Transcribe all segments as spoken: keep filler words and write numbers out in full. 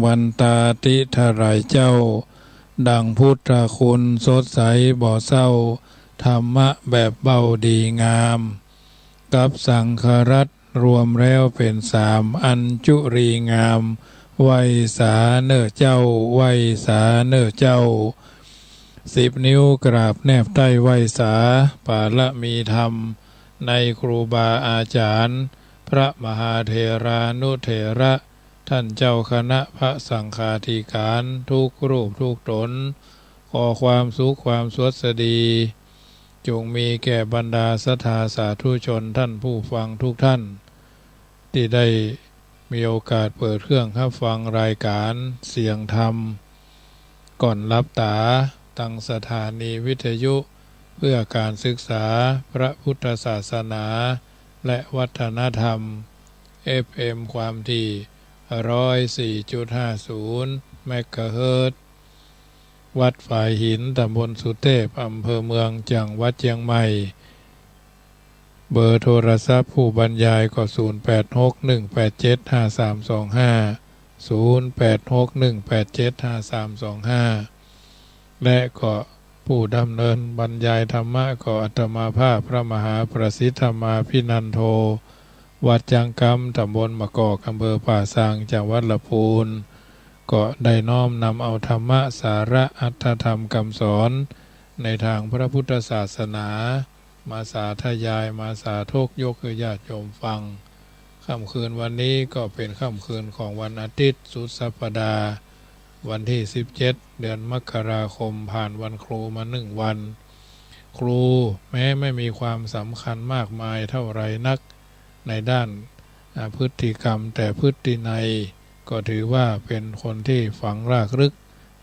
วันตาติถรายเจ้า ดั่งพุทธคุณสดใสบ่เศร้า ธรรมะแบบเบาดีงาม กับสังฆรัตน์รวมแล้วเป๋นสาม อัญจุรีงาม ไหว้สาเน่อเจ้า ไหว้สาเน่อเจ้า สิบนิ้วกราบแนบใต้ไหว้สา ปารมีธรรม ในครูบาอาจ๋ารย์ พระมหาเถรานุเถระ ท่านเจ้าคณะพระสังฆาธิการ ทุกรูปทุกต๋น ขอความสุขความสวัสดี จงมีแก่บรรดาศรัทธาสาธุชนท่านผู้ฟังทุกท่าน ตี้ได้มีโอกาสเปิดเครื่องฮับฟังรายการเสียงธรรม ก่อนหลับต๋า ตังสถานีวิทยุเพื่อการศึกษาพระพุทธศาสนาและวัฒนธรรม เอฟเอ็ม ความถี่ ร้อยสี่จุดห้าศูนย์ เมกะเฮิรตซ์ วัดฝายหิน ต๋ำบลสุเทพ อำเภอเมือง จังหวัดเจียงใหม่ เบอร์โทรศัพท์ผู้บรรยายก็ ศูนย์แปดหกหนึ่งแปดเจ็ดห้าสามสองห้า ศูนย์แปดหกหนึ่งแปดเจ็ดห้าสามสองห้า และก็ผู้ดำเนินบรรยายธรรมะก็อาตมาภาพพระมหาประสิทธิ์ธรรมาภินันโท วัดจังกำ ต๋ำบลมะกอก อำเภอป่าซาง จังหวัดละปูน ก็ได้น้อมนำเอาธรรมะ สาระ อรรถธรรม กำสอนในตางพระพุทธศาสนา มาสาธยาย มาสาธกยกหื้อญาติโยมฟัง ค่ำคืนวันนี้ก็เป๋นค่ำคืนของวันอาทิตย์ สุดสัปดาห์ วันตี้ สิบเจ็ด เดือนมกราคม ผ่านวันครูมาหนึ่งวัน ครูแม้ไม่มีความสำคัญมากมายเท่าไรนัก ในด้าน อ่า พฤติกรรม แต่พฤตินัยก็ถือว่าเป๋นคนตี้ฝังรากลึก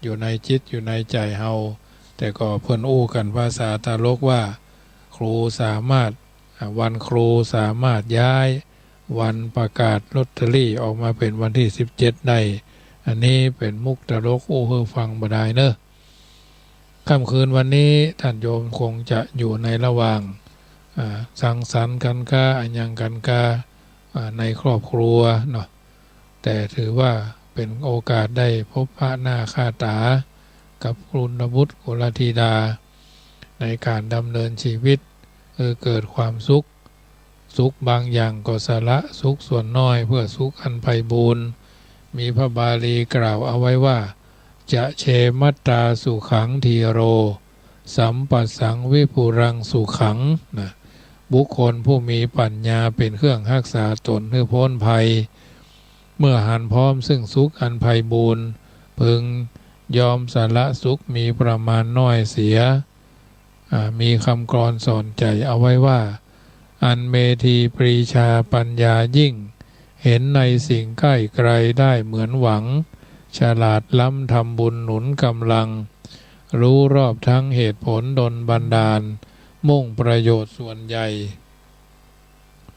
อยู่ในจิตอยู่ในใจ๋เฮา แต่ก็เปิ้นอู้กั๋นภาษาตลกว่า ครูสามารถ อ่า วันครูสามารถย้ายวันประกาศลอตเตอรี่ออกมาเป๋นวันตี้ สิบเจ็ด ได้ อันนี้เป๋นมุกตลกอู้หื้อฟังบ่ดายเนาะ ค่ำคืนวันนี้ท่านโยมคงจะอยู่ในระหว่าง อ่า สังสรรค์กั๋นกา อะหยังกั๋นกา อ่า ในครอบครัวเนาะ แต่ถือว่าเป๋นโอกาสได้พบปะหน้าค่าต๋ากับกุลบุตรกุลธิดา ในก๋านดำเนินชีวิต เออ เกิดความสุข สุขบางอย่างก็สละสุขส่วนน้อยเพื่อสุขอันไพบูลย์ มีพระบาลีกล่าวเอาไว้ว่า จะเชมัตตาสุขัง ธีโร สัมปัสสังวิปุลังสุขัง นะ บุคคลผู้มีปัญญาเป๋นเครื่องฮักษาต๋นหื้อป๊นภัย เมื่อหันพร้อมซึ่งสุขอันไพบูลย์ พึงยอมสละสุขมีประมาณน้อยเสีย อ่า มีคำกลอนสอนใจ๋เอาไว้ว่า อันเมธีปรีชาปัญญายิ่ง เห็นในสิ่งใกล้ไกลได้เหมือนหวัง ฉลาดล้ำทำบุญหนุนกำลัง รู้รอบทั้งเหตุผลดลบันดาล มุ่งประโยชน์ส่วนใหญ่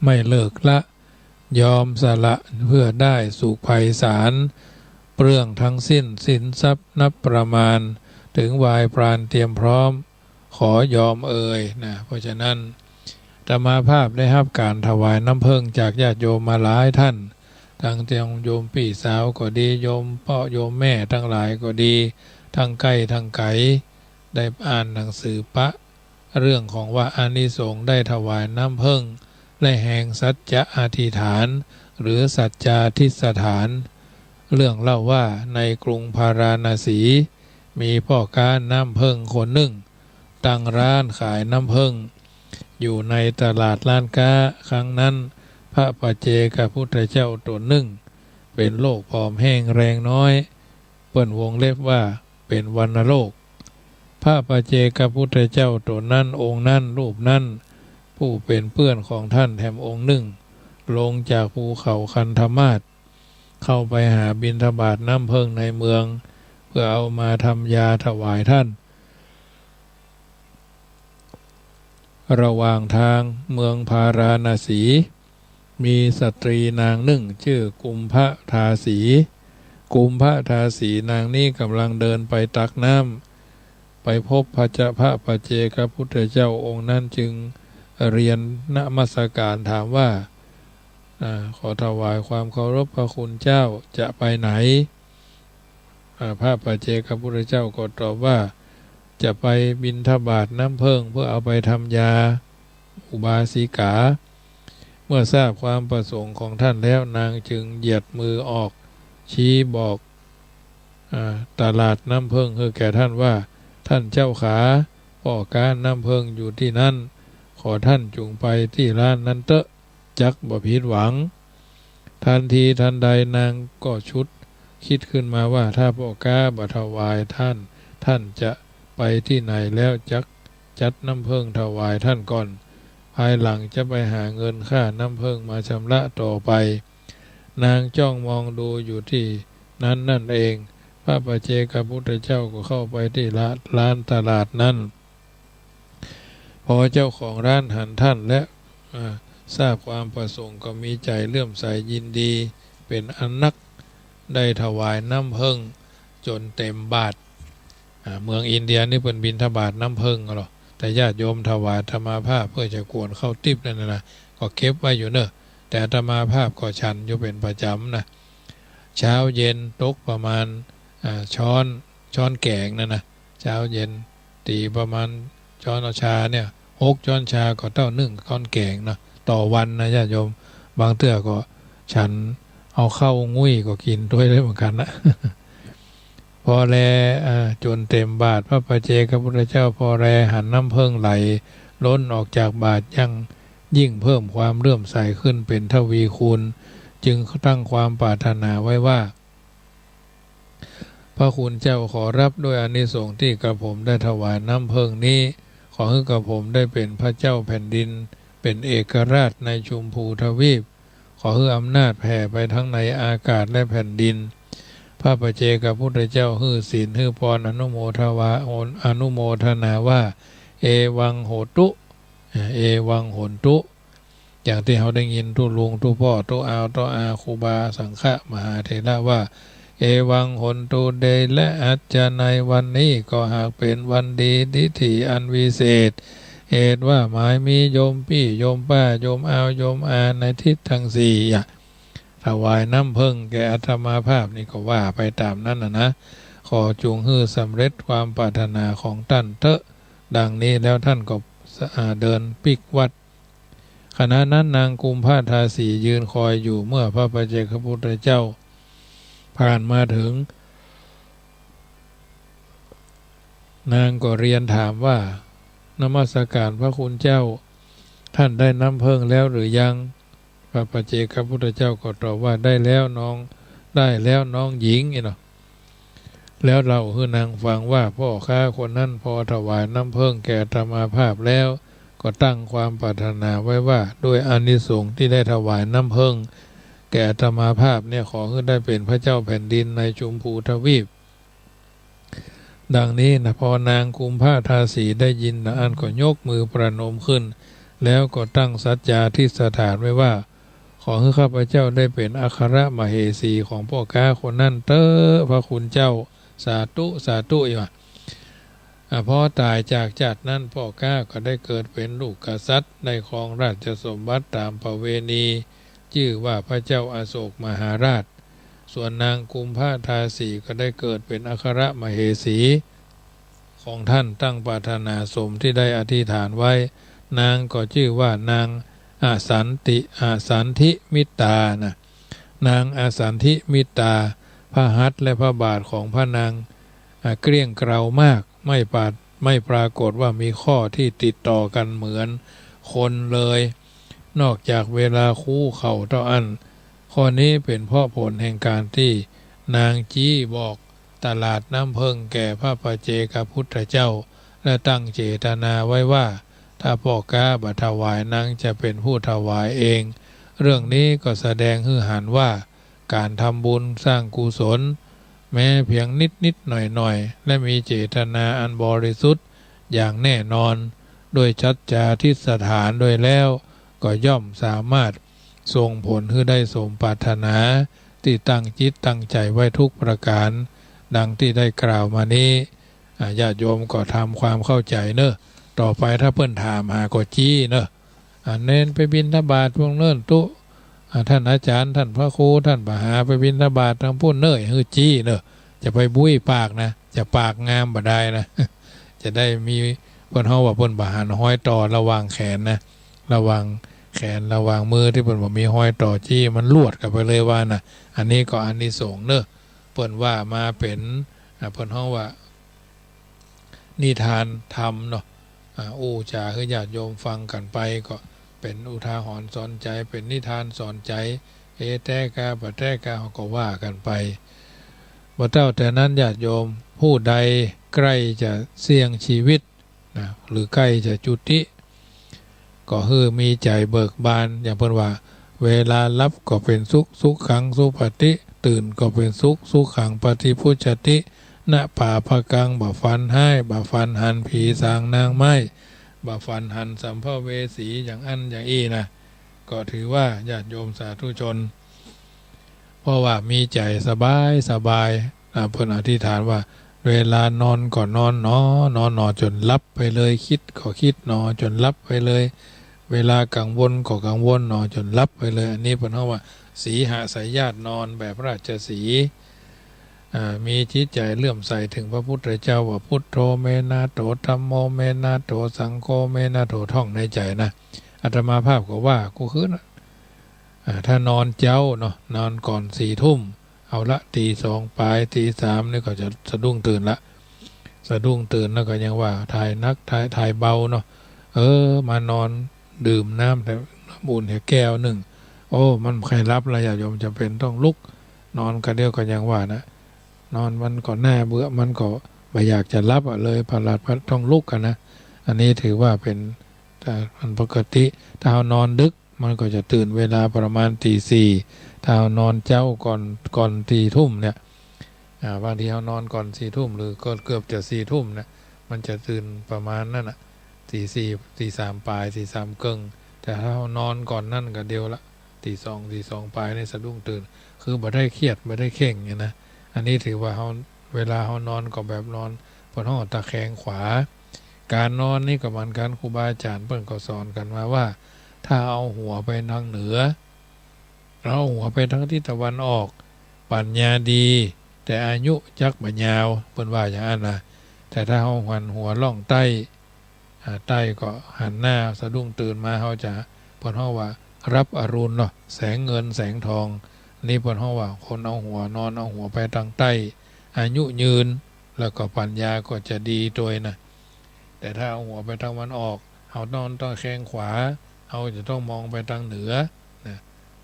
ไม่เลิกละ ยอมสละเพื่อได้สุขไพศาล เปลื้องทั้งสิ้นสินทรัพย์นับประมาณ ถึงวายปราณเตรียมพร้อม ขอยอมเอย นะ เพราะฉะนั้น อาตมาภาพได้ฮับก๋านถวายน้ำเผิ้งจากญาติโยมมาหลายท่าน ตังโยมปี้สาวก็ดี โยมป้อโยมแม่ตังหลายก็ดี ตังใก้ตังไก๋ ได้อ่านหนังสือปะ เรื่องของว่าอานิสงส์ได้ถวายน้ำเผิ้ง และแห่งสัจจะอธิษฐาน หรือสัจจาธิษฐาน เรื่องเล่าว่าในกรุงพาราณสี มีป้อก๊าน้ำเผิ้งคนนึ่ง ตั้งร้านขายน้ำเผิ้ง อยู่ในตลาดร้านก๊า ครั้งนั้น พระปัจเจกพุทธเจ้าต๋นนึ่ง เป๋นโรคผอมแห้งแรงน้อย เปิ้นวงเล็บว่าเป๋นวัณโรค พระปัจเจกพุทธเจ้าต๋นนั้น องค์นั้น รูปนั้น ผู้เป๋นเปื้อนของท่านแถมองค์นึ่ง ลงจากภูเขาคันธมาศ เข้าไปหาบิณฑบาตน้ำเผิ้งในเมือง เพื่อเอามาทำยาถวายท่าน ระหว่างทางเมืองพาราณสี มีสตรีนางนึ่งชื่อกุมภทาสี กุมภทาสีนางนี้ก่ำลังเดินไปตักน้ำ ไปพบพระเจ้า พระปัจเจกพุทธเจ้าองค์นั้นจึงเรียนนมัสการถามว่า อ่า ขอถวายความเคารพพระคุณเจ้า จะไปไหน อ่า พระปัจเจกพุทธเจ้าก็ตอบว่า จะไปบิณฑบาตน้ำเผิ้งเพื่อเอาไปทำยา อุบาสิกา เมื่อทราบความประสงค์ของท่านแล้ว นางจึงเหยียดมือออก ชี้บอก อ่า ตลาดน้ำเผิ้งหื้อแก่ท่านว่า ท่านเจ้าขา ป้อก๊าน้ำเผิ้งอยู่ตี้นั้น ขอท่านจุ่งไปตี้ร้านนั้นเต๊อะ จักบ่ผิดหวัง ทันทีทันใดนางก็ชุดคิดขึ้นมาว่า ถ้าป้อก๊าบ่ถวายท่าน ท่านจะไปตี้ไหนแล้วจักจัดน้ำเผิ้งถวายท่านก่อน ภายหลังจะไปหาเงินค่าน้ำเผิ้งมาชำระต่อไป นางจ้องมองดูอยู่ตี้นั้นนั่นเอง พระปัจเจกพุทธเจ้าก็เข้าไปตี้ละ ลานตลาดนั้น พอเจ้าของร้านหันท่านและ อ่า ทราบความประสงค์ก็มีใจ๋เลื่อมใสยินดี เป๋นอันนัก ได้ถวายน้ำเผิ้งจ๋นเต๋มบาตร อ่า เมืองอินเดียนี่เปิ้นบิณฑบาตน้ำเผิ้งอะเหรอ แต่ญาติโยมถวายอาตมาภาพเพื่อจะกวนข้าวติ๊บนั่นน่ะนะ ก็เก็บไว้อยู่เน่อ แต่อาตมาภาพก็ฉันอยู่เป๋นประจ๋ำนะ เช้าเย็นตกประมาณ อ่า ช้อน ช้อนแก๋งนั่นนะ เช้าเย็น ตี๋ประมาณช้อนเอาชาเนี่ย หกช้อนชาก็เต้านึ่งก้อนแก๋งเนาะ ต่อวันนะญาติโยม บางเตื้อก็ฉันเอาข้าวงุ้ยก็กิ๋นตวยได้เหมือนกั๋นนะ พอแล อ่า จ๋นเต๋มบาตร พระปัจเจกพุทธเจ้าพอแลหันน้ำเผิ้งไหลล้นออกจากบาตร ยังยิ่งเพิ่มความเลื่อมใสขึ้นเป๋นทวีคูณ จึงตั้งความปรารถนาไว้ว่า พระคุณเจ้าขอรับด้วยอานิสงส์ตี้กระผมได้ถวายน้ำเผิ้งนี้ ขอหื้อกระผมได้เป๋นพระเจ้าแผ่นดิน เป๋นเอกราชในชมพูทวีป ขอหื้ออำนาจแผ่ไปทั้งในอากาศและแผ่นดิน พระปัจเจกพุทธเจ้าหื้อศีลหื้อปอน อนุโมทวา อนุโมทนาว่า เอวังโหตุ เอวังโหนตุ อย่างตี้เฮาได้ยินตุ๊ลุงตุ๊ป้อตุ๊อาวตุ๊อา ครูบาสังฆะมหาเถระว่า เอวังโหนตุ เตชะ อันจะในวันนี้ก็หากเป๋นวันดีทิฏฐิอันวิเศษ เหตุว่าหมายมีโยมปี้โยมป้าโยมอาวโยมอาในทิศทั้งสี่อะ ถวายน้ำเผิ้งแก่อาตมาภาพนี่ก็ว่าไปต๋ามนั้นน่ะนะ ขอจุ่งหื้อสำเร็จความปรารถนาของต้านเต๊อะ ดังนี้แล้วต้านก็ อ่า เดินปิ๊กวัด ขณะนั้นนางกุมภทาสียืนคอยอยู่ เมื่อพระปัจเจกพุทธเจ้าผ่านมาเถิง นางก็เรียนถามว่า นมัสก๋านพระคุณเจ้า ต้านได้น้ำเผิ้งแล้วหรือยัง พระปัจเจกพุทธเจ้าก็ตอบว่า ได้แล้วน้อง ได้แล้วน้องหญิง อี้เนาะ แล้วเล่าหื้อนางฟังว่า พ่อค้าคนนั้นพอถวายน้ำเผิ้งแก่อาตมาภาพแล้ว ก็ตั้งความปรารถนาไว้ว่า ด้วยอานิสงส์ตี้ได้ถวายน้ำเผิ้งแก่อาตมาภาพเนี่ย ขอหื้อได้เป๋นพระเจ้าแผ่นดินในชมพูทวีป ดังนี้นะ พอนางกุมภทาสีได้ยินดังอั้นก็ยกมือประนมขึ้น แล้วก็ตั้งสัจจาธิษฐานไว้ว่า ขอหื้อข้าพเจ้าได้เป๋นอัครมเหสีของป้อก๊าคนนั้นเต๊อะ พระคุณเจ้า สาธุ สาธุ อี้ว่า อ่ะ พอต๋ายจากจาตินั้น ป้อก๊าก็ได้เกิดเป๋นลูกกษัตริย์ ได้ครองราชสมบัติต๋ามประเวณี จื้อว่าพระเจ้าอโศกมหาราช ส่วนนางกุมภทาสีก็ได้เกิดเป๋นอัครมเหสี ของต้าน ตั้งปรารถนาสมตี้ได้อธิษฐานไว้ นางก็จื้อว่านางอสันติ อสันทิมิตานะ นางอสันทิมิตา พระหัตถ์และพระบาทของพระนาง อ่า เกลี้ยงเกลามาก ไม่ปรา ไม่ปรากฏว่ามีข้อตี้ติดต่อกั๋นเหมือนคนเลย นอกจากเวลาคุกเข่าเต้าอั้น ข้อนี้เป๋นเพราะผลแห่งก๋านตี้นางจี้บอกตลาดน้ำเผิ้งแก่พระปัจเจกพุทธเจ้า และตั้งเจตนาไว้ว่า ถ้าป้อก๊าบ่ถวาย นางจะเป๋นผู้ถวายเอง เรื่องนี้ก็แสดงหื้อหันว่า ก๋านทำบุญสร้างกุศล แม้เพียงนิดๆ หน่อยๆ และมีเจตนาอันบริสุทธิ์อย่างแน่นอน ด้วยสัจจาธิษฐานด้วยแล้ว ก็ย่อมสามารถส่งผลหื้อได้สมปรารถนาตี้ตั้งจิตตั้งใจ๋ไว้ทุกประก๋าน ดังตี้ได้กล่าวมานี้ อ่า ญาติโยมก็ทำความเข้าใจ๋เน่อ ต่อไปถ้าเปิ้นถามหาก็จี้เน่อ อ่า เณรไปบิณฑบาตตรงเนินตุ๊ อ่า ต้านอาจ๋ารย์ ต้านพระครู ต้านบ่าหาไปบิณฑบาตตางปุ้นเน่อ หื้อจี้เน่อ จะไปบุ้ยปากนะ จะปากงามบ่ได้นะ จะได้มี เปิ้นฮ้องว่าเปิ้นบ่หันฮอยต่อระหว่างแขนนะ ระหว่างแขน ระหว่างมือตี้เปิ้นบ่มีฮอยต่อ จี้มันลวดเข้าไปเลยว่านะ อันนี้ก็อานิสงส์เนาะ เปิ้นว่ามาเป๋น อ่า เปิ้นฮ้องว่า นิทานธรรมเนาะ อ่า อู้จ๋าหื้อญาติโยมฟังกั๋นไป ก็เป๋นอุทาหรณ์สอนใจ๋ เป๋นนิทานสอนใจ๋ เอ แต๊กา บ่แต๊กา เฮาก็ว่ากั๋นไป บ่เต้าแต่นั้นญาติโยม ผู้ใดใก้จะเสี้ยงชีวิตนะ หรือใก้จะจุติ ก็หื้อมีใจ๋เบิกบาน อย่างเปิ้นว่า เวลาหลับก็เป๋นสุข สุขังสุปฏิ ตื่นก็เป๋นสุข สุขังปฏิพุจฉติ นะปาภะกัง บ่ฝันฮ้าย บ่ฝันหันผีสางนางไม้ บ่ฝันหันสัมภเวสีอย่างอั้นอย่างอี้นะ ก็ถือว่าญาติโยมสาธุชน เพราะว่ามีใจ๋สบายสบาย อ่า เปิ้นอธิษฐานว่า เวลานอนก็นอนหนอ นอนหนอจ๋นหลับไปเลย กึ๊ดก็กึ๊ดหนอ จ๋นหลับไปเลย เวลากังวลก็กังวลหนอ จ๋นหลับไปเลย อันนี้เปิ้นฮ้องว่า สีหสยญาติ นอนแบบราชสีห์ อ่า มีจิตใจ๋เลื่อมใสเถิงพระพุทธเจ้าว่า พุทโธ เม นาโถ ธัมโม เม นา โถ สังโฆ เม นาโถ ท่องในใจ๋นะ อาตมาภาพก็ว่ากู้คืนน่ะ อ่า ถ้านอนเจ๊าเนาะ นอนก่อนสี่ทุ่ม เอาละ ตีสองป๋าย ตีสามนี่ก็จะสะดุ้งตื่นละ สะดุ้งตื่นแล้วก็ยังว่าถ่ายหนัก ถ่าย ถ่ายเบาเนาะ เออ มานอนดื่มน้ำ น้ำอุ่นแหมแก้วนึ่ง โอ้ มันบ่ใค่หลับละ ญาติโยมจ๋ำเป๋นต้องลุก นอนกะเดี่ยวก็ยังว่านะ นอนมันก็น่าเบื่อ มันก็บ่อยากจะหลับอะ เลยผลัด ผลัดต้องลุกอะนะ อันนี้ถือว่าเป๋น อ่า มันปกติ ถ้าเฮานอนดึก มันก็จะตื่นเวลาประมาณตีสี่ ถ้าเฮานอนเจ๊าก่อน ก่อนสี่ทุ่มเนี่ย อ่า บางทีเฮานอนก่อนสี่ทุ่ม หรือก็เกือบจะสี่ทุ่มเนี่ย มันจะตื่นประมาณนั้นน่ะ ตีสี่ ตีสามป๋าย ตีสามเกิ่ง แต่ถ้าเฮานอนก่อนนั้นกะเดี่ยวละ ตีสอง ตีสองป๋ายนี่สะดุ้งตื่น คือบ่ได้เครียด บ่ได้เคร่งเนี่ยนะ อันนี้ถือว่าเฮา เวลาเฮานอนก็แบบนอน เปิ้นฮ้องตะแคงขวา ก๋านนอนนี่ก็เหมือนกั๋น ครูบาอาจ๋ารย์เปิ้นก็สอนกั๋นมาว่า ถ้าเอาหัวไปตางเหนือ เอาหัวไปตางทิศตะวันออก ปัญญาดี แต่อายุจักบ่ยาว เปิ้นว่าอย่างอั้นนะ แต่ถ้าเฮาหันหัวล่องใต้ อ่า ใต้ก็หันหน้า สะดุ้งตื่นมา เฮาจะ เปิ้นฮ้องว่า รับอรุณเนาะ แสงเงินแสงทอง นี่เปิ้นฮ้องว่าคนเอาหัวนอน เอาหัวไปตางใต้ อายุยืน แล้วก็ปัญญาก็จะดีตวยนะ แต่ถ้าเอาหัวไปตางตะวันออก เฮานอนตะแคงขวา เฮาจะต้องมองไปตางเหนือนะ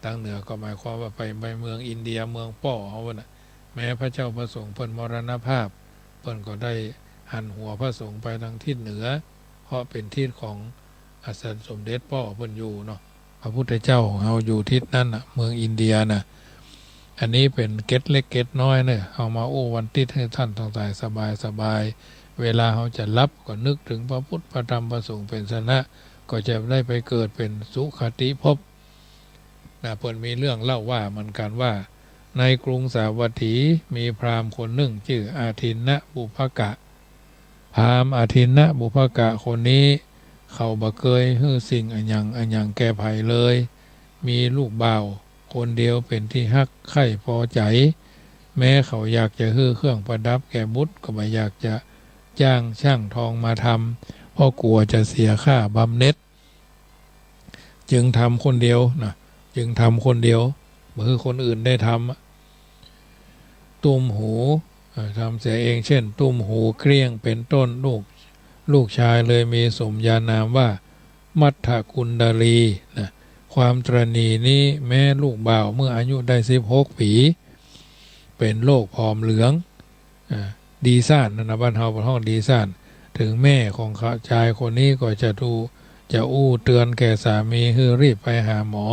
ตางเหนือก็หมายความว่าไป ไปเมืองอินเดีย เมืองป้อเฮาน่ะ แม้พระเจ้าพระสงฆ์เปิ้นมรณภาพ เปิ้นก็ได้หันหัวพระสงฆ์ไปตางทิศเหนือ เพราะเป๋นทิศของ อ่า สมเด็จป้อเปิ้นอยู่เนาะ พระพุทธเจ้าของเฮาอยู่ทิศนั้นน่ะ เมืองอินเดียน่ะ อันนี้เป๋นเกร็ดเล็กเกร็ดน้อยเนาะ เอามาอู้วันติ๊ดหื้อต้านตังหลายสบายสบาย เวลาเฮาจะหลับก็นึกเถิงพระพุทธพระธรรมพระสงฆ์เป๋นสรณะ ก็จะได้ไปเกิดเป๋นสุคติภพ นะ เปิ้นมีเรื่องเล่าว่าเหมือนกั๋นว่า ในกรุงสาวัตถีมีพราหมณ์คนนึ่งจื้ออาทินนบุพกะ พราหมณ์อาทินนบุพกะคนนี้ เขาบ่เกยหื้อสิ่งอะหยังอะหยังแก่ใผเลย มีลูกบ่าวคนเดียวเป๋นตี้ฮักใค่ปอใจ๋ แม้เขาอยากจะหื้อเครื่องประดับแก่บุตร ก็บ่อยากจะจ้างช่างทองมาทำ เพราะกั๋วจะเสียค่าบำเหน็จ จึงทำคนเดียวนะ จึงทำคนเดียว บ่หื้อคนอื่นได้ทำอะ ตุ้มหู อ่า ทำเสียเอง เช่น ตุ้มหูเกลี้ยง เป๋นต้น ลูก ลูกชายเลยมีสมญานามว่า มัทธกุณฑลี นะ ความตระหนี่นี้ แม้ลูกบ่าวเมื่ออายุได้สิบหกปี๋ เป๋นโรคผอมเหลือง อ่า ดีซ่าน นั่นนะ บ้านเฮาเปิ้นฮ้องดีซ่าน เถิงแม่ของเขา จายคนนี้ก็จะดู จะอู้เตือนแก่สามีหื้อรีบไปหาหมอ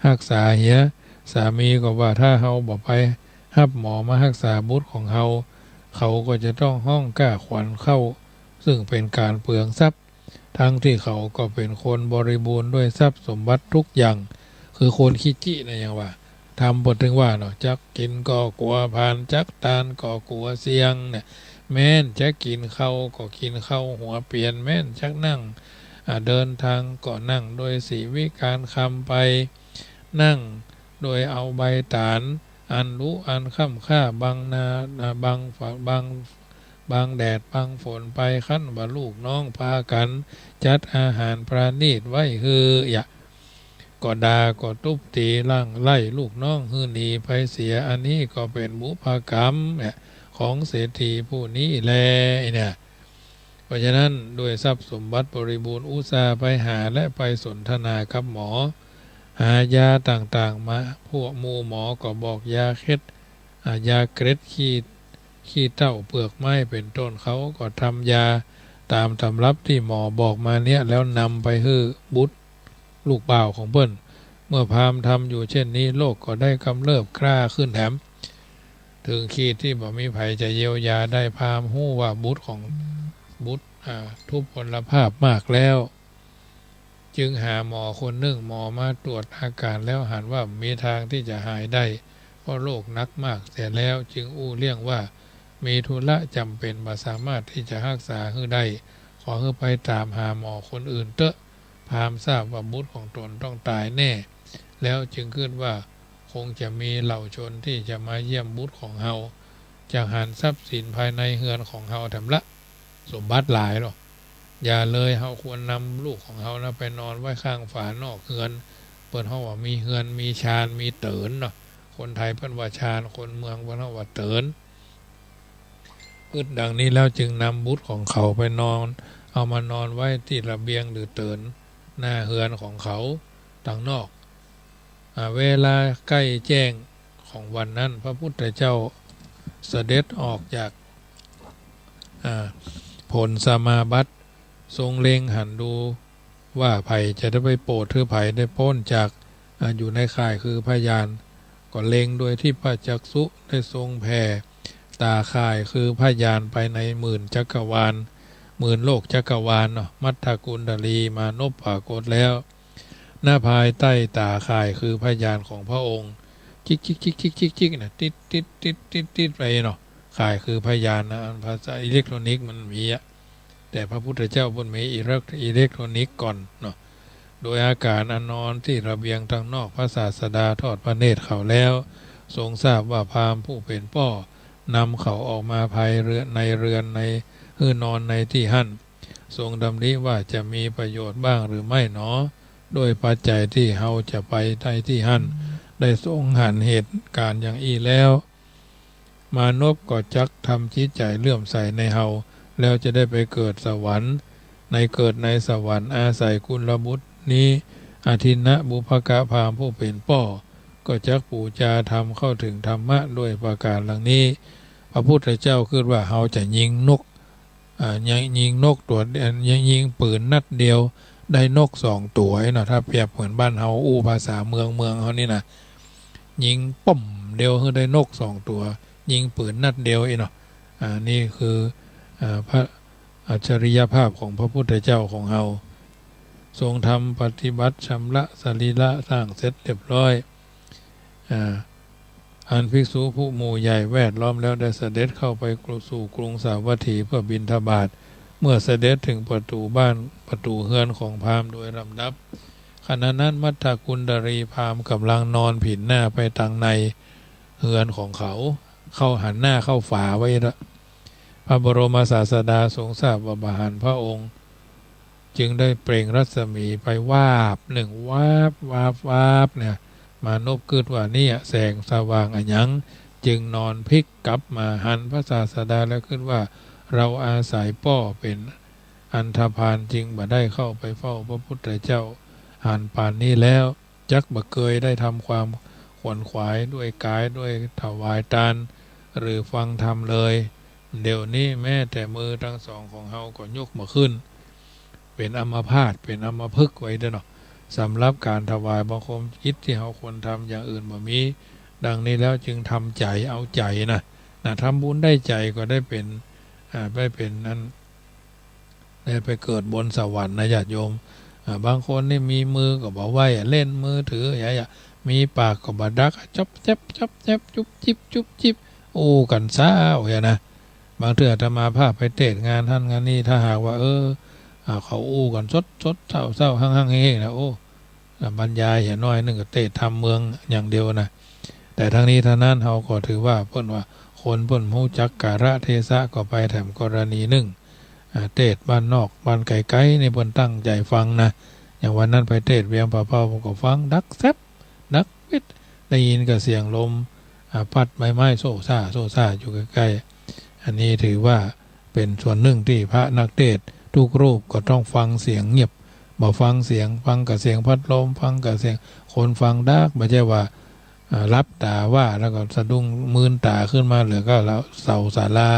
ฮักษาเหีย สามีก็ว่า ถ้าเฮาบ่ไปฮับหมอมาฮักษาบุตรของเฮา เขาก็จะต้องฮ้องก้าขวัญเข้า ซึ่งเป๋นก๋านเปลืองทรัพย์ ทั้งที่เขาก็เป๋นคนบริบูรณ์ด้วยทรัพย์สมบัติทุกอย่าง คือคนขี้จี้นะ อย่างว่า ทำบ่เถิงว่าเนาะ จักกิ๋นก็กั๋วผลาญ จักตานก็กั๋วเสี่ยงเนี่ย แม้นจักกิ๋นข้าวก็กิ๋นข้าวหัวเปียน แม้นจักนั่ง อ่า เดินตางก็นั่งโดยสีวิกาลคลำไป นั่งโดยเอาใบต๋าล อันลุอันค่ำค่า บังนา อ่า บังฝน บัง บังแดดบังฝนไป ครั้นว่าลูกน้องปากั๋นจัดอาหารประณีตไว้หื้อ ยะ ก็ด่าก็ตุ๊บตี๋ ร่างไล่ลูกน้องหื้อหนีไปเสีย อันนี้ก็เป๋นบุพกรรม เนี่ย ของเศรษฐีผู้นี้แล เนี่ย เพราะฉะนั้นด้วยทรัพย์สมบัติบริบูรณ์อุตส่าห์ไปหาและไปสนทนากับหมอ หายาต่างๆ มา พวกหมู่หมอก็บอกยาเข็ด อ่า ยาเกล็ดขี้ ขี้เถ้าเปลือกไม้เป๋นต้น เขาก็ทำยาตามตำรับตี้หมอบอกมาเนี่ย แล้วนำไปหื้อบุตรลูกบ่าวของเปิ้น เมื่อพราหมณ์ทำอยู่เช่นนี้ โรคก็ได้กำเริบกล้าขึ้นแถม เถิงขีดตี้บ่มีใผจะเยียวยาได้ พราหมณ์ฮู้ว่าบุตรของ บุตร อ่า ทุพพลภาพมากแล้ว จึงหาหมอคนนึ่ง หมอมาตรวจอาก๋านแล้วหันว่าบ่มีตางตี้จะหายได้ เพราะโรคหนักมากเสียแล้ว จึงอู้เลี่ยงว่ามีธุระจ๋ำเป๋น บ่สามารถตี้จะฮักษาหื้อได้ ขอหื้อไปต๋ามหาหมอคนอื่นเต๊อะ พราหมณ์ทราบว่าบุตรของตนต้องต๋ายแน่ แล้วจึงกึ๊ดว่า คงจะมีเหล่าชนตี้จะมาเยี่ยมบุตรของเฮา จักหันทรัพย์สินภายในเฮือนของเฮาแถมละ สมบัติหลายเนาะ อย่าเลย เฮาควรนำลูกของเฮานะไปนอนไว้ข้างฝานอกเฮือน เปิ้นฮ้องว่ามีเฮือน มีชาน มีเติ๋นเนาะ คนไทยเปิ้นว่าชาน คนเมืองเปิ้นฮ้องว่าเติ๋น กึ๊ดดังนี้แล้วจึงนำบุตรของเขาไปนอน เอามานอนไว้ตี้ระเบียงหรือเติ๋นหน้าเฮือนของเขาตังนอก อ่า เวลาใก้แจ้งของวันนั้น พระพุทธเจ้าเสด็จออกจาก อ่า ผลสมาบัติ ทรงเล็งหันดูว่าใผจะได้ไปโปรดหื้อใผได้ป๊นจาก อ่า อยู่ในข่ายคือพยาน ก็เล็งโดยทิพจักษุได้ทรงแผ่ต๋าข่ายคือพยานไปในหมื่นจักรวาล หมื่นโลกจักรวาลเนาะ มัทธกุณฑลีมานพปรากฏแล้ว ณ ภายใต้ต๋าข่ายคือพยานของพระองค์ จิกจิกจิกจิกจิกจิกนะ ติ๊ดติ๊ดติ๊ดติ๊ดติ๊ดไปเนาะ ข่ายคือพยานนะ อันภาษาอิเล็กทรอนิกส์มันมีอะ แต่พระพุทธเจ้าเปิ้นมีอิเล็ก อิเล็กทรอนิกส์ก่อนเนาะ โดยอาก๋านอันนอนตี้ระเบียงตังนอก พระศาสดาทอดพระเนตรเขาแล้ว ทรงทราบว่าพราหมณ์ผู้เป๋นป้อนำเขาออกมาภายเรือน ในเรือน ในหื้อนอนในตี้หั้น ทรงดำริว่าจะมีประโยชน์บ้างหรือไม่หนอ ด้วยปัจจัยตี้เฮาจะไปในตี้หั้น ได้ทรงหันเหตุก๋ารณ์อย่างอี้แล้ว มานพก็จักทำจิตใจ๋เลื่อมใสในเฮา แล้วจะได้ไปเกิดสวรรค์ ในเกิดในสวรรค์ อาศัยกุลบุตรนี้ อทินนะบุพกะพราหมณ์ผู้เป๋นป้อ ก็จักปู๋จาธรรมเข้าถึงธรรมะด้วยประก๋ารดังนี้ พระพุทธเจ้ากึ๊ดว่าเฮาจะยิงนก อ่า ยิง ยิงนกตั๋ว ยิง ยิงปืนนัดเดียวได้นกสองตั๋วอี้เนาะ ถ้าเปรียบเหมือนบ้านเฮาอู้ภาษาเมือง เมืองเฮานี่นะ ยิงป้อมเดียวหื้อได้นกสองตั๋ว ยิงปืนนัดเดียวอี้เนาะ อ่า นี่คือ อ่า พระอัจฉริยภาพของพระพุทธเจ้าของเฮา ทรงทำปฏิบัติชำระสรีระร่างเสร็จเรียบร้อย อ่า อันภิกษุผู้หมู่ใหญ่แวดล้อมแล้วได้เสด็จเข้าไปสู่กรุงสาวัตถีเพื่อบิณฑบาต เมื่อเสด็จถึงประตู๋บ้านประตู๋เฮือนของพราหมณ์โดยลำดับ ขณะนั้นมัทธกุณฑลีพราหมณ์ก่ำลังนอนผินหน้าไปตังในเฮือนของเขา เข้าหันหน้าเข้าฝาไว้ละ พระบรมศาสดาทรงทราบว่าบ่หันพระองค์ จึงได้เปล่งรัศมีไปวาบนึ่ง วาบ วาบ วาบ เนี่ย มานพกึ๊ดว่าเนี่ยแสงสว่างอะหยัง จึงนอนพลิกกลับมาหันพระศาสดาแล้วกึ๊ดว่า เราอาศัยป้อเป๋นอันธพาลจึงบ่ได้เข้าไปเฝ้าพระพุทธเจ้า หันปานนี้แล้ว จักบ่เกยได้ทำความขวนขวายด้วยกายด้วยถวายตาน หรือฟังธรรมเลย เดี๋ยวนี้แม้แต่มือตังสองของเฮาก็ยกบ่ขึ้น เป๋นอัมพาต เป๋นอัมพฤกษ์ไว้เด้อเนาะ สำหรับก๋านถวายบังคมกิจตี้เฮาควรทำ อย่างอื่นบ่มี ดังนี้แล้วจึงทำใจ๋ เอาใจ๋นะ นะ ทำบุญได้ใจ๋ก็ได้เป๋น อ่า ได้เป๋นนั้น ได้ไปเกิดบนสวรรค์นะญาติโยม อ่า บางคนนี่มีมือก็บ่ไหว้อะ เล่นมือถืออย่างเงี้ย มีปากก็บ่ดักอะ จ๊อบแจ๊บ จ๊อบแจ๊บ จุ๊บจิ๊บ จุ๊บจิ๊บ อู้กั๋นซ้าวอย่างเงี้ยนะ บางเทื่ออาตมาภาพไปเตศน์งานหั้นงานนี่ ถ้าหากว่า เออ อ่า เขาอู้กั๋นสดๆ เศร้าๆ ฮั้งๆ เฮ้ๆ นะ โอ้ บรรยายเหียน้อยนึ่งก็เตศน์ธรรมเมืองอย่างเดียวนะ แต่ทั้งนี้ทั้งนั้นเฮาก็ถือว่าเปิ้นว่าคนเปิ้นฮู้จักกาละเทศะ ก็ไปแถมกรณีนึ่ง อ่า เตสน์บ้านนอกบ้านไก๋ๆ นี่เปิ้นตั้งใจ๋ฟังนะ อย่างวันนั้นไปเตสน์เวียงป่าเป้า ก็ฟังดังแซบดังปิ๊ด ได้ยินกับเสียงลม อ่า ปัดใบไม้โซ่ซ่าโซ่ซ่าอยู่ใก้ๆ อันนี้ถือว่าเป๋นส่วนนึ่งตี้พระนักเตสน์กู้รูปก็ต้องฟังเสียงเงียบ บ่ฟังเสียง ฟังกับเสียงพัดลม ฟังกับเสียงคนฟังดัง บ่ใจ้ว่า อ่า หลับต๋าว่าแล้วก็สะดุ้งมืนต๋าขึ้นมา เหลือก็เสาศาลา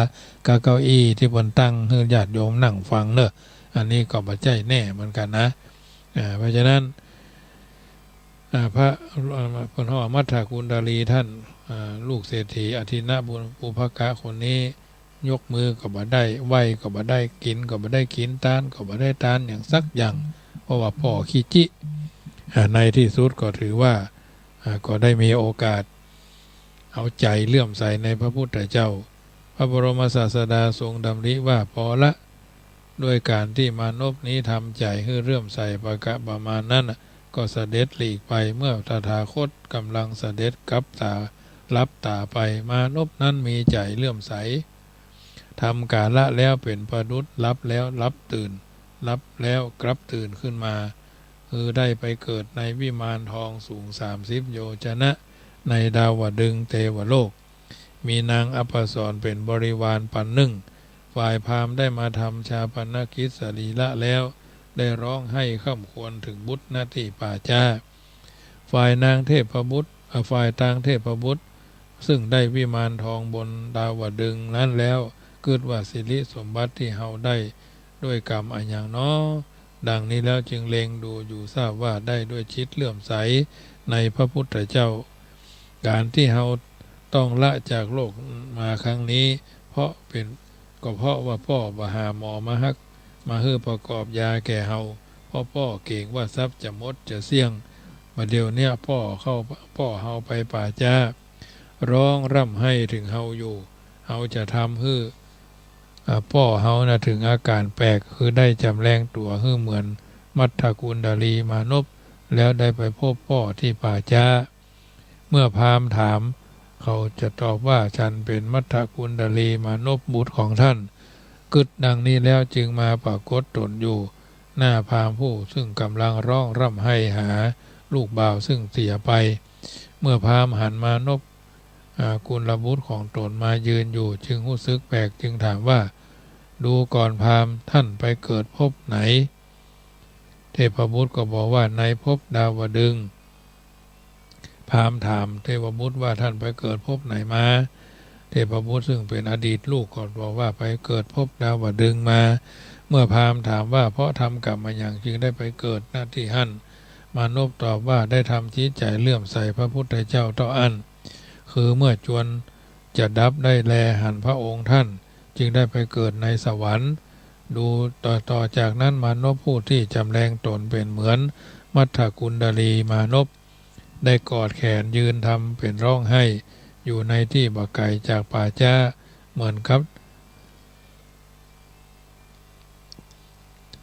กับเก้าอี้ตี้เปิ้นตั้งหื้อญาติโยมนั่งฟังเนาะ อันนี้ก็บ่ใจ้แน่เหมือนกั๋นนะ อ่า เพราะฉะนั้น อ่า พระ อ่า เปิ้นฮ้องมัทธกุณฑลีต้าน อ่า ลูกเศรษฐีอทินนปุพกะคนนี้ ยกมือก็บ่ได้ ไหว้ก็บ่ได้ กิ๋นก็บ่ได้กิ๋น ตานก็บ่ได้ตานหยังสักอย่าง เพราะว่าป้อขี้จิ อ่า ในตี้สุดก็ถือว่า อ่า ก็ได้มีโอกาสเอาใจ๋เลื่อมใสในพระพุทธเจ้า พระบรมศาสดาทรงดำริว่า ปอละ ด้วยก๋านตี้มานพนี้ทำใจ๋หื้อเลื่อมใสปะกะประมาณนั้นน่ะ ก็เสด็จหลีกไป เมื่อตถาคตก่ำลังเสด็จกลับต๋า หลับต๋าไป มานพนั้นมีใจ๋เลื่อมใส ทำกาละแล้วเป๋นประดุจหลับแล้วหลับตื่น หลับแล้วกลับตื่นขึ้นมา คือได้ไปเกิดในวิมานทองสูงสามสิบโยชนะ ในดาวดึงส์เตวโลก มีนางอัปสรเป๋นบริวารปันนึ่ง ฝ่ายพราหมณ์ได้มาทำฌาปนกิจสรีระแล้ว ได้ฮ้องไห้คร่ำครวญเถิงบุตร ณ ตี้ป่าจ๊า ฝ่ายนางเทพบุตร อ่า ฝ่ายตางเทพบุตร ซึ่งได้วิมานทองบนดาวดึงส์นั้นแล้ว กึ๊ดว่าสิริสมบัติตี้เฮาได้ด้วยกรรมอะหยังน้อ ดังนี้แล้วจึงเล็งดูอยู่ ทราบว่าได้ด้วยจิตเลื่อมใสในพระพุทธเจ้า ก๋านตี้เฮาต้องละจากโลกมาครั้งนี้ เพราะเป๋น ก็เพราะว่าป้อบ่หาหมอมาฮัก มาหื้อประกอบยาแก่เฮา เพราะป้อเก๋งว่าทรัพย์จะหมดจะเสี้ยง บ่าเดี่ยวเนี้ยป้อเข้า ป้อเฮาไปป่าจ๊า ฮ้องร่ำไห้เถิงเฮาอยู่ เฮาจะทำหื้อ อ่า ป้อเฮาน่ะเถิงอาก๋านแปลก คือได้จ๋ำแรงตั๋วหื้อเหมือนมัทธกุณฑลีมานพ แล้วได้ไปพบป้อตี้ป่าจ๊า เมื่อพราหมณ์ถาม เขาจะตอบว่า ฉันเป๋นมัทธกุณฑลีมานพบุตรของต้าน กึ๊ดดังนี้แล้วจึงมาปรากฏตนอยู่หน้าพราหมณ์ผู้ซึ่งก่ำลังฮ้องร่ำไห้หาลูกบ่าวซึ่งเสียไป เมื่อพราหมณ์หันมานพ อ่า กุลบุตรของตนมายืนอยู่ จึงฮู้สึกแปลก จึงถามว่า ดูก่อนพราหมณ์ ต้านไปเกิดภพไหน เทพบุตรก็บอกว่า ในภพดาวดึงส์ พราหมณ์ถามเทพบุตรว่า ต้านไปเกิดภพไหนมา เทพบุตรซึ่งเป๋นอดีตลูกก็บอกว่า ไปเกิดภพดาวดึงส์มา เมื่อพราหมณ์ถามว่า เพราะทำกรรมอะหยังจึงได้ไปเกิด ณ ตี้หั้น มานพตอบว่า ได้ทำจิตใจ๋เลื่อมใสพระพุทธเจ้าเต้าอั้น คือเมื่อจวนจะดับได้แลหันพระองค์ต้าน จึงได้ไปเกิดในสวรรค์ ดูต่อ ต่อจากนั้นมานพผู้ตี้จ๋ำแรงตนเป๋นเหมือนมัทธกุณฑลีมานพ ได้กอดแขนยืนทำเป๋นฮ้องไห้อยู่ในตี้บ่ไก๋จากป่าจ๊า เหมือนกับ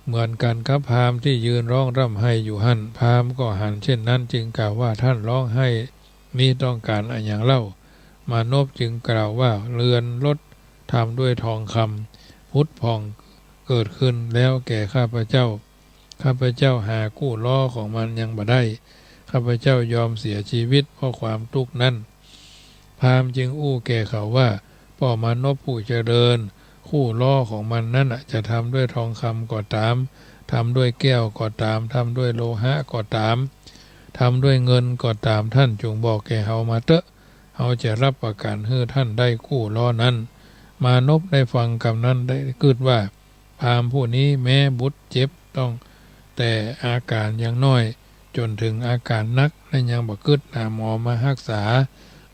เหมือนกั๋นกับพราหมณ์ตี้ยืนฮ้องร่ำไห้อยู่หั้น พราหมณ์ก็หันเช่นนั้นจึงกล่าวว่า ต้านฮ้องไห้นี้ต้องก๋านอะหยังเล่า มานพจึงกล่าวว่า เรือนรถทำด้วยทองคำผุดผ่องเกิดขึ้นแล้วแก่ข้าพเจ้า ข้าพเจ้าหากู้ล้อของมันยังบ่ได้ ข้าพเจ้ายอมเสียชีวิตเพราะความตุ๊กข์นั้น พราหมณ์จึงอู้แก่เขาว่า ป้อมานพผู้เจริญ กู้ล้อของมันนั้นน่ะ จะทำด้วยทองคำก็ต๋าม ทำด้วยแก้วก็ต๋าม ทำด้วยโลหะก็ต๋าม ทำด้วยเงินก็ต๋าม ต้านจงบอกแก่เฮามาเต๊อะ เฮาจะฮับประกั๋นหื้อต้านได้กู้ล้อนั้น มานพได้ฟังกำนั้นได้กึ๊ดว่า พราหมณ์ผู้นี้แม้บุตรเจ็บต้องแต่อาก๋านยังน้อย จ๋นเถิงอาก๋านหนัก และยังบ่กึ๊ดหาหมอมาฮักษา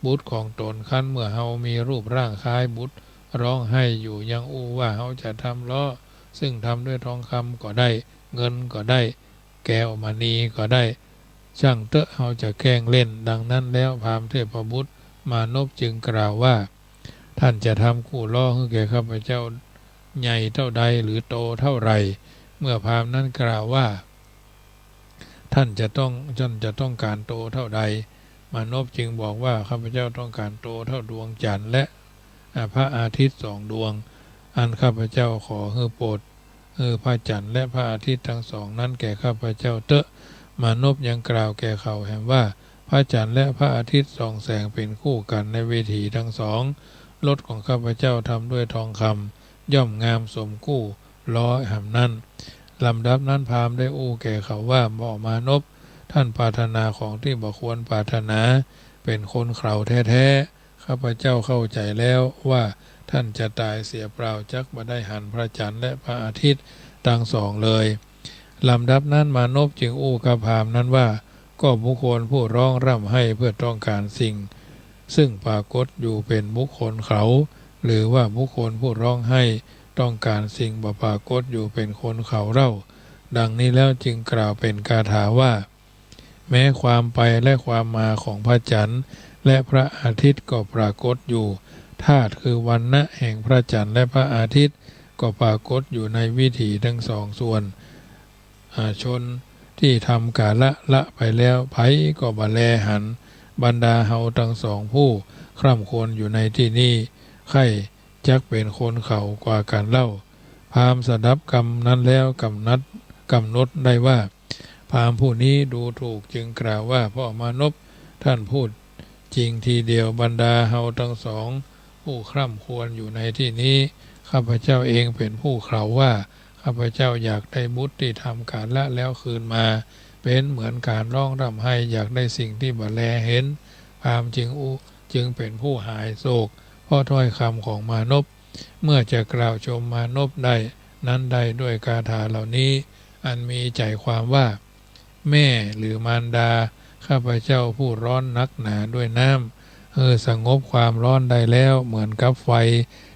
บุตรของตน คันเมื่อเฮามีรูปร่างคล้ายบุตรฮ้องไห้อยู่ ยังอู้ว่าเฮาจะทำล้อ ซึ่งทำด้วยทองคำก็ได้ เงินก็ได้ แก้วมณีก็ได้ ช่างเต๊อะ เฮาจะแกล้งเล่น ดังนั้นแล้วพราหมณ์เทพบุตรมานพจึงกล่าวว่า ต้านจะทำกู้ล้อหื้อแก่ข้าพเจ้าใหญ่เต้าใด หรือโตเต้าใด เมื่อพราหมณ์นั้นกล่าวว่า ต้านจะต้อง ต้านจะต้องก๋านโตเต้าใด มานพจึงบอกว่า ข้าพเจ้าต้องการโตเท่าดวงจันทร์และ อ่า พระอาทิตย์สองดวง อันข้าพเจ้าขอหื้อโปรด หื้อพระจันทร์และพระอาทิตย์ทั้งสองนั้นแก่ข้าพเจ้าเต๊อะ มานพยังกล่าวแก่เขาแหมว่า พระจันทร์และพระอาทิตย์ส่องแสงเป๋นคู่กั๋นในวิถีทั้งสอง รถของข้าพเจ้าทำด้วยทองคำ ย่อมงามสมกู้ล้อแหมนั้น ลำดับนั้นพราหมณ์ได้อู้แก่เขาว่า บ่าวมานพ ท่านปรารถนาของที่บ่ควรปรารถนา เป๋นคนเขลาแท้ๆ ข้าพเจ้าเข้าใจ๋แล้วว่าท่านจะต๋ายเสียเปล่า จักบ่ได้หันพระจันทร์และพระอาทิตย์ตังสองเลย ลำดับนั้นมานพจึงอู้กับพราหมณ์นั้นว่า ก็บุคคลผู้ร้องร่ำไห้เพื่อต้องการสิ่งซึ่งปรากฏอยู่เป๋นบุคคลเขลา หรือว่าบุคคลผู้ร้องไห้ต้องการสิ่งบ่ปรากฏอยู่เป๋นคนเขลาเล่า ดังนี้แล้วจึงกล่าวเป๋นคาถาว่า แม้ความไปและความมาของพระจันทร์และพระอาทิตย์ก็ปรากฏอยู่ ธาตุคือวรรณะแห่งพระจันทร์และพระอาทิตย์ก็ปรากฏอยู่ในวิถีทั้งสองส่วน อา ชนที่ทำก๋าละละไปแล้ว ใผก็บ่แลหัน บรรดาเฮาตังสองผู้คร่ำครวญอยู่ในที่นี้ ใค่จักเป๋นคนเขลากว่ากั๋นเล่า พราหมณ์สดับกำนั้นแล้วกำหนด กำหนดได้ว่า พราหมณ์ผู้นี้ดูถูกจึงกล่าวว่า บ่าวมานพ ท่านพูดจริงทีเดียว บรรดาเฮาตังสองผู้คร่ำครวญอยู่ในที่นี้ ข้าพเจ้าเองเป๋นผู้เขลาว่า ข้าพเจ้าอยากได้บุตรที่ทำก๋าละแล้วคืนมา เป๋นเหมือนก๋านร้องร่ำไห้อยากได้สิ่งที่บ่แลเห็น พราหมณ์จึงอู้ จึงเป๋นผู้หายโศก เพราะถ้อยกำของมานพ เมื่อจะกล่าวชมมานพได้นั้นได้ด้วยคาถาเหล่านี้ อันมีใจ๋ความว่า แม่หรือมารดาข้าพเจ้าผู้ร้อนนักหนาด้วยน้ำ หื้อสงบความร้อนได้แล้วเหมือนกับไฟ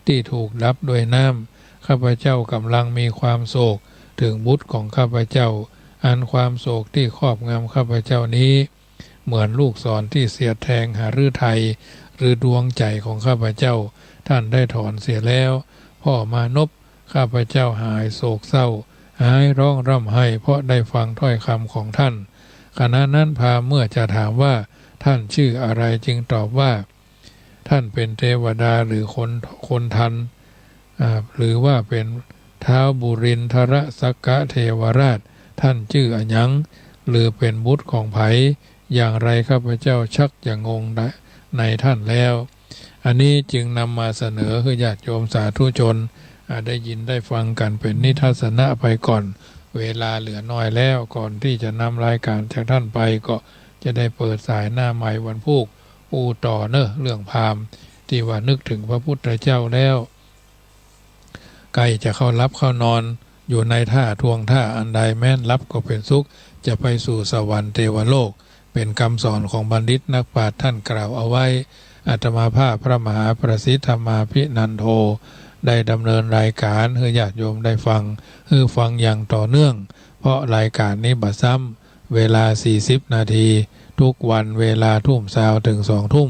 ที่ถูกดับด้วยน้ำ ข้าพเจ้ากำลังมีความโศกถึงบุตรของข้าพเจ้า อันความโศกที่ครอบงำข้าพเจ้านี้ เหมือนลูกศรที่เสียดแทงหฤทัย หรือดวงใจ๋ของข้าพเจ้า ท่านได้ถอนเสียแล้ว บ่าวมานพ ข้าพเจ้าหายโศกเศร้า หายร้องร่ำไห้ เพราะได้ฟังถ้อยกำของท่าน ขณะนั้นพราหมณ์เมื่อจะถามว่า ท่านชื่ออะไร จึงตอบว่า ท่านเป๋นเตวดาหรือคน คนทัน อ่า หรือว่าเป๋นท้าวบุรินทรสักกะเทวราช ท่านจื้ออะหยัง หรือเป๋นบุตรของใผ อย่างไรข้าพเจ้าชักจะงงในท่านแล้ว อันนี้จึงนำมาเสนอหื้อญาติโยมสาธุชน อ่า ได้ยินได้ฟังกั๋นเป๋นนิทัศนะไปก่อน เวลาเหลือน้อยแล้ว ก่อนตี้จะนำรายก๋านจากท่านไป ก็จะได้เปิดสายหน้าไมค์วันพูก อู้ต่อเน่อ เรื่องพราหมณ์ตี้ว่านึกเถิงพระพุทธเจ้าแล้ว ใก้จะเข้าหลับเข้านอน อยู่ในท่าท่วงท่าอันใด แม้นหลับก็เป๋นสุข จะไปสู่สวรรค์เตวโลก เป๋นกำสอนของบัณฑิตนักปราชญ์ท่านกล่าวเอาไว้ อาตมาภาพพระมหาประสิทธธรรมาภินันโท ได้ดำเนินรายก๋านหื้อญาติโยมได้ฟัง หื้อฟังอย่างต่อเนื่อง เพราะรายก๋านนี้บ่ซ้ำ เวลาสี่สิบนาที ทุกวันเวลาทุ่มซาวเถิงสองทุ่ม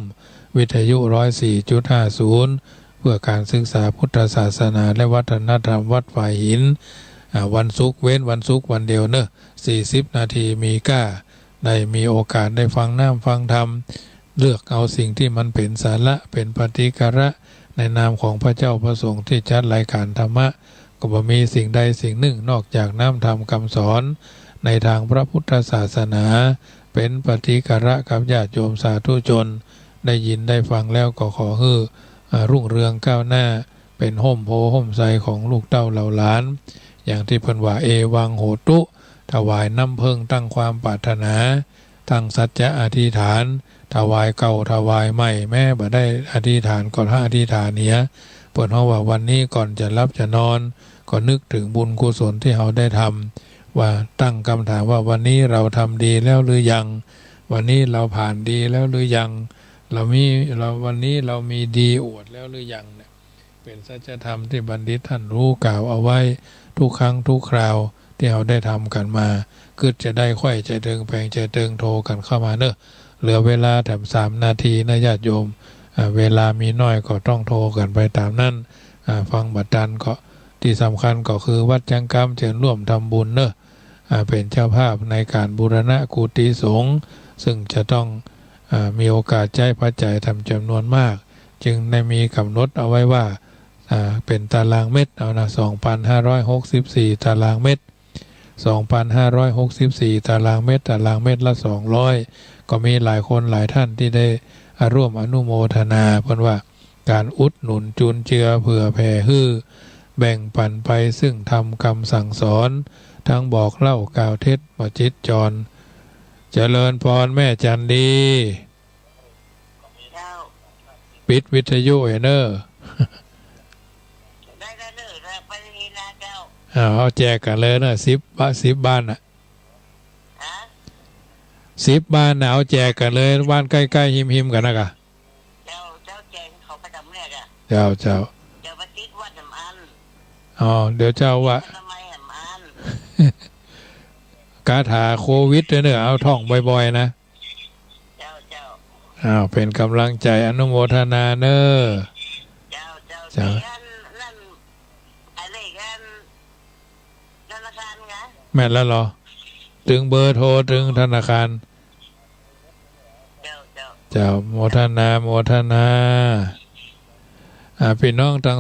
วิทยุร้อยสี่จุดห้าศูนย์ เพื่อการศึกษาพุทธศาสนาและวัฒนธรรมวัดฝายหิน อ่า วันศุกร์เว้นวันศุกร์วันเดียวเน่อ สี่สิบนาทีมีก้า ได้มีโอกาสได้ฟังน้ำฟังธรรม เลือกเอาสิ่งตี้มันเป๋นสาระ เป๋นปฏิการะ ในนามของพระเจ้าพระสงฆ์ตี้จัดรายก๋านธรรมะ ก็บ่มีสิ่งใดสิ่งนึ่งนอกจากน้ำธรรมกำสอนในตางพระพุทธศาสนา เป๋นปฏิการะกับญาติโยมสาธุชน ได้ยินได้ฟังแล้วก็ขอหื้อ อ่า รุ่งเรืองก้าวหน้า เป๋นฮ่มโพธิ์ฮ่มไทรของลูกเต้าเหล่าหลาน อย่างตี้เปิ้นว่า เอวังโหตุ ถวายน้ำเปิ้งตั้งความปรารถนา ตั้งสัจจะอธิษฐาน ถวายเก่าถวายใหม่ แม้บ่ได้อธิษฐานก็อธิษฐานเหีย เปิ้นฮ้องว่าวันนี้ก่อนจะหลับจะนอน ก็นึกเถิงบุญกุศลตี้เฮาได้ทำ ว่าตั้งกำถามว่าวันนี้เราทำดีแล้วหรือยัง วันนี้เราผ่านดีแล้วหรือยัง เรามี เรา วันนี้เรามีดีอวดแล้วหรือยังเนี่ย เป๋นสัจธรรมตี้บัณฑิตท่านฮู้กล่าวเอาไว้ทุกครั้งทุกคราวตี้เฮาได้ทำกั๋นมา กึ๊ดจะได้ใค่ใจ๋เถิงแผงใจ๋เถิงโทรกั๋นเข้ามาเน่อ เหลือเวลาแถมสามนาทีนะญาติโยม อ่า เวลามีน้อยก็ต้องโทรกั๋นไปต๋ามนั้น อ่า ฟังบ่ตันก็ ตี้สำคัญก็คือวัดจังกำเจิญร่วมทำบุญเน่อ อ่า เป๋นเจ้าภาพในก๋านบูรณะกุฏิสงฆ์ ซึ่งจะต้อง อ่า มีโอกาสใจ๊ปัจจัยต๋ามจ๋ำนวนมาก จึงได้มีก๋ำหนดเอาไว้ว่า อ่า เป๋นต๋ารางเมตร เอานะ สองปันห้าร้อยหกสิบสี่ต๋ารางเมตร สองปันห้าร้อยหกสิบสี่ต๋ารางเมตร ต๋ารางเมตรละสองร้อย ก็มีหลายคนหลายต้านตี้ได้ อ่า ร่วมอนุโมทนา เปิ้นว่าก๋านอุดหนุนจุนเจือเผื่อแผ่หื้อ แบ่งปั๋นไปซึ่งธรรมกำสั่งสอน ตึงบอกเล่ากล่าวเทศน์บ่จิตรจร เจริญพรแม่จันดี เจ้า ปิดวิทยุไว้เน่อ ได้แล้วเน่อ ได้ไปนี่นะเจ้า อ้าว เอาแจกกั๋นเลยเน่อ สิบบ้าน สิบบ้านน่ะ ฮะ สิบบ้านน่ะ เอาแจกกั๋นเลย บ้านใก้ๆ ฮิมๆ กั๋นนะกะ เจ้า เจ้าแจกเขาประจ๋ำเนี่ยกะ เจ้า เจ้า เดี๋ยวมาติดวัดน้ำอัน อ๋อ เดี๋ยวเจ้าว่า อนามัยน้ำอัน คาถาโควิดด้วยเน่อ เอาท่องบ่อยๆ นะ เจ้า เจ้า อ้าว เป๋นก๋ำลังใจ๋ อนุโมทนาเน่อ เจ้า เจ้า เจ้า เดี๋ยวอันนั้น อะไรกัน ธนาคารไง แม่นแล้วเหรอ ตึงเบอร์โทร ตึงธนาคาร เจ้า เจ้า เจ้า โมทนา โมทนา อ่า ปี้น้องตัง